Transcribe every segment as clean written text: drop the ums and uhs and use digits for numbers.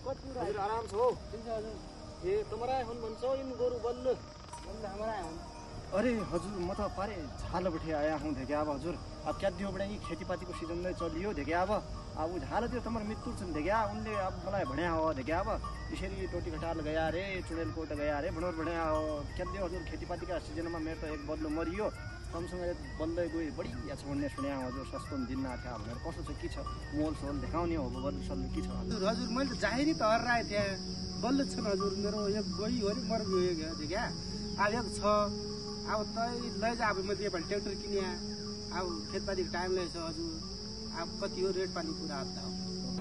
हजुर आराम छ हो ए तुम्हारा हुन भन्छ इन गोरु बल्ल हमारा है अरे हजुर म त पारे झाल बैठे आया हूँ देखे अब हजुर अब क्या दियो बड़ा खेतीपाती को सीजन में चलियो देखे अब झाल त्यो तुम्हारा मित्रु छन् देखे उनले अब मलाई भन्या हो देखे अब यसरी टोटी घटाल गया रे चुडेल कोट गया रे भनोर भन्या हो क्या दियो हजुर खेतीपाती का सीजन में मेरो त एक बल्लो मरियो कमसँग बल्दै गयो बढी या छ भन्ने सुन्या हजुर सस्तो दिन आथ्या भनेर कसो छ के छ मोल सोल देखाउने हो बल्ल सल के छ हजुर मैले त जाहेरी त हराए थिए बल्ल छ हजुर मेरो एक गई हो मर गयो देख्या अब एक छ अब तै लैजा अब मैले यो ट्र्याक्टर किन्या अब खेतपातीको टाइम रहेछ हजुर अब कति हो रेट पानी कुरा अब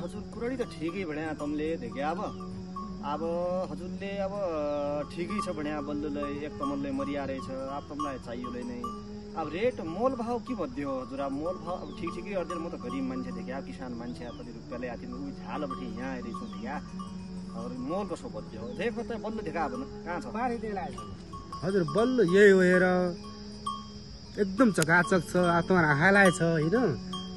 हजुर कुरडी त ठिकै भन्या तमले देखे अब हजुरले अब ठिकै छ भन्या बल्लुलाई एक तमलले मरिया रहेछ अब तमलाई चाहियो नै अब रेट मोल भाव के भदियो हजुर अब मोल भाव अब ठिकै अर्देन म त गरीब मान्छे देखे अब किसान मान्छे कति रुपियाँले आथिन उही झालबटी यहाँ आइरहेछु देखा और मोल कसो भदियो देखो त बल्ल देखा अब कहाँ छ बारी दिला हजुर बल्ल यही हो हेर एकदम चकाचक छ आत्मा हालाय छ हैन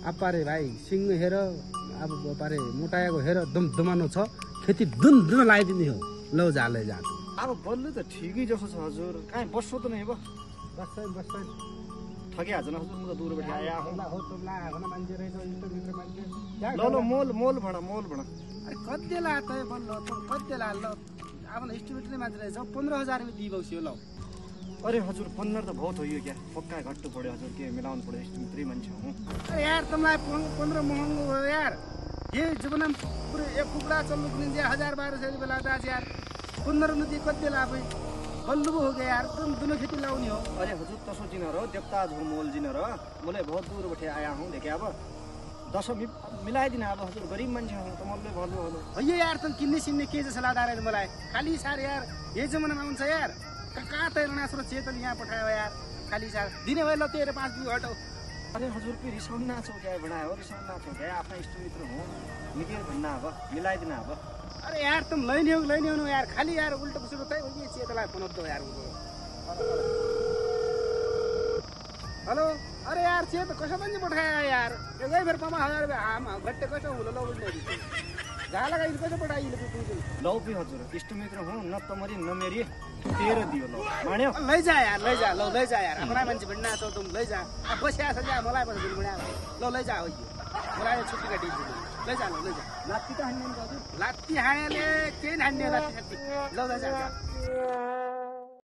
अब पारे भाइ सिंह हेर अब पारे मोटाएको हेर एकदम दमानो छ खेती दुन दुन लगाइदिने हो लौ जा अब बल्ल त ठिकै जसो छ हजुर कहाँ बस्छौ त नै बस्छ ठगे हाल्छ न हजुर म त दूरबाट आया हूँ हो तुमला भन मान्छे रहेछ इष्ट मित्र मान्छे ल मोल भन अरे कतिला त बल्ल त कतिला ल अब इस्टिमेटले मात्र रहेछ 15000 में दिइबक्स्यो ल अरे हजुर 15 त बहुत हो यो क्या पक्का घट्टु पड्यो हजुर के मिलाउनु पड्यो इस्टिमेटै मान्छे हुँ अरे यार तुमलाई 15 महँगो हो यार ये जमाना पुरो एक कुकुरा चल्नु पनि 1000-1200 रुपैयाँ लाग्दा यार 15 न दिए कतिला अब बल्लु हो गया यार तुम दोनों खेती लाउने हो अरे हजुर तसो जिनर हो देवता झो मोल जिनर मलाई बहुत दूर बैठे आया हूँ देखे अब 10 मिलाइदिन अब हजुर गरीब मान्छे हूँ त मैले भन्नु यो यार तुम किन्ने सिन्ने के जस्तो लाग्दा रहेछ मलाई खाली सार यार यही जमानामा हुन्छ यार कहाँ त नास्रो चेतन यहाँ पठायो यार खाली सार दिने भयो ल तेरो 5 दिन हटाऊ अरे हजुर पे रिसाउन छौ क्या बनायो हो रिसाउन छौ क्या आफ्ना इष्ट मित्र हो निकै भन्न अब मिलाइदिन अब अरे यार तुम लैने हो यार खाली यार उल्टो पुसुरो तै हो ये चेतलाई फोन दो यार हेलो अरे यार चेत कसो पनि पठायो यार एकै बेर 5000 रुपैयाँ हाम घट्टे कसो हुलो ल उल्टे झाला गाइल कसो पठाइले पुछु लौ पे हजुर इष्ट मित्र हो न तमरी न मेरी 13 दियो ल मान्यो लैजा यार लैजा यार हमरा मान्छे भन्ना छ तुम लैजा अब बस्या छ जा मलाई पनि दिनु बढ्या ल लैजा हो यो मलाई छुट्टी काटी दिनु लैजा लात्ती त हान्ने हजुर लात्ती हानेले के हान्ने लात्ती ल लैजा